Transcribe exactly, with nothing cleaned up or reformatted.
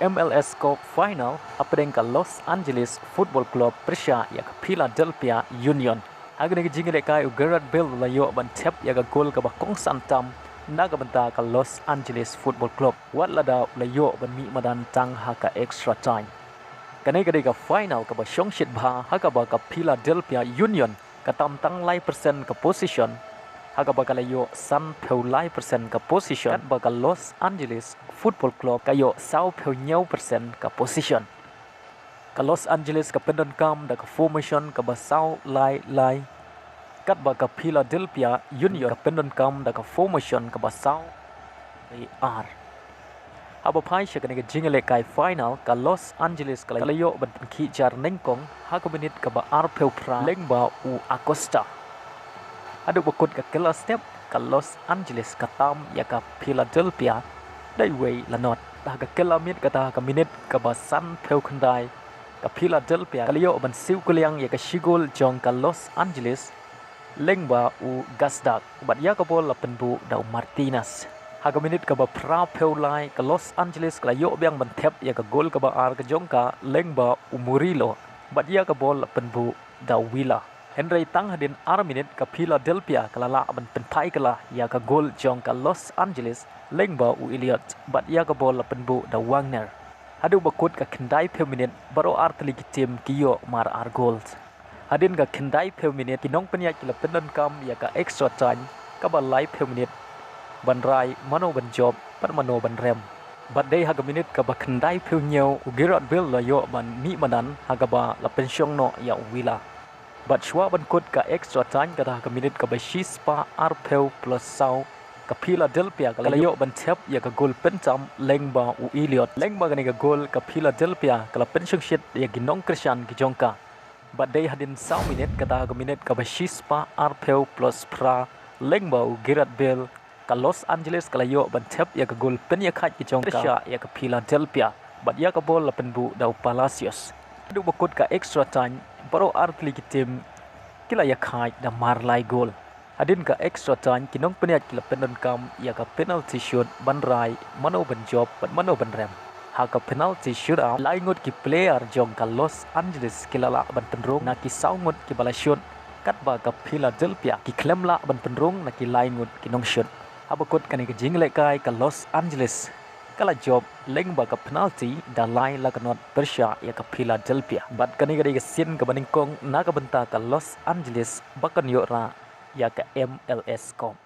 M L S Cup final hapdeng ka Los Angeles Football Club pyrshah ïa ka Philadelphia Union. Ha kane ka jingïalehkai u Gareth Bale u la ïoh ban thep ïa ka gol kaba kongsan tam na ka bynta ka Los Angeles Football Club, wat lada u la ïoh ban mih madan tang ha ka extra time. Kane ka dei ka final kaba shongshit bha ha kaba ka Philadelphia Union ka tam tang lai percent ka possession, ha kaba ka la ïoh sanphew lai percent ka possession, katba ka Los Angeles Football Club ka ïoh sawphew hynñiew percent ka possession. Ka Los Angeles ka pyndonkam da ka formation kaba saw lai lai, katba ka Philadelphia Union ka pyndonkam da ka formation kaba saw lai ar. Haba phai sha kane ka jingïalehkai final, ka Los Angeles ka la ïoh ban pynkhih jar nyngkong ha ka minit kaba arphew phra lyngba u Acosta. Haduh ba kut ka kylla step, ka Los Angeles ka tam ïa ka Philadelphia da iwei la not. Ha ka kylla miet kata ha ka minit kaba sanphew khyndai, ka Philadelphia ka la ïoh ban siew kylliang ïa ka shi gol jong ka Los Angeles lyngba u Gazdag, bad ïa ka bol la pynbuh da u Martinez. Ha ka minit kaba phraphew lai, ka Los Angeles ka la ïoh biang ban thep ïa ka gol kaba ar ka jong ka lyngba u Murillo, bad ïa ka bol la pynbuh da u Villa. Hynrei tang hadien ar minit ka Philadelphia ka la lah ban pynphai kylla ïa ka gol jong ka Los Angeles lyngba u Elliott, bad ïa ka bol la pynbuh da u Wagner. Haduh ba kut ka khyndaiphew minit, baroh ar tylli ki tim ki ïoh mar ar gol. Hadien ka khyndaiphew minit, ki nongpynïaid ki la pyndonkam ïa ka extra time, kaba laiphew minit ban rai mano ban jop bad mano ban rem. Bad dei ha ka minit kaba khyndaiphew hynñiew u Gareth Bale u la ïoh ban mih madan, ha kaba la pynshong noh ïa u Villa. Bad shuwa ban kut ka extra time, kata ha ka minit kaba shispah arphew plus saw, ka Philadelphia ka la ïoh ban thep ïa ka gol pyntam lyngba u Elliott. Lyngba kane ka gol, ka Philadelphia ka la pynshongshit ïa ki nongkyrshan ki jong ka. Bad dei hadien saw minit, kata ha ka minit kaba shispah arphew plus phra, lyngba u Gareth Bale, ka Los Angeles ka la ïoh ban thep ïa ka gol pynïakhaid ki jong ka, pyrshah ïa ka Philadelphia, bad ïa ka bol la pynbuh da u Palacios. Haduh ba kut ka extra time, baroh ar tylli ki tim ki la ïakhaid da mar lai gol. Hadien ka extra time, ki nongpynïaid ki la pyndonkam ïa ka penalty shoot ban rai mano ban jop bad mano ban rem. Ha ka penalty shootout, lai ngut ki player jong ka Los Angeles ki la lah ban pynrung na ki saw ngut kiba la shoot, katba ka Philadelphia ki khlem lah ban pynrung na ki lai ngut ki nongshoot. Haba kut kane ka jingïalehkai, ka Los Angeles ka la jop lyngba ka penalty da lai la ka not pyrshah ïa ka Philadelphia. Bad kane ka dei ka sien kaba nyngkong na ka bynta ka Los Angeles ba kan ïoh rah ïa ka M L S Cup.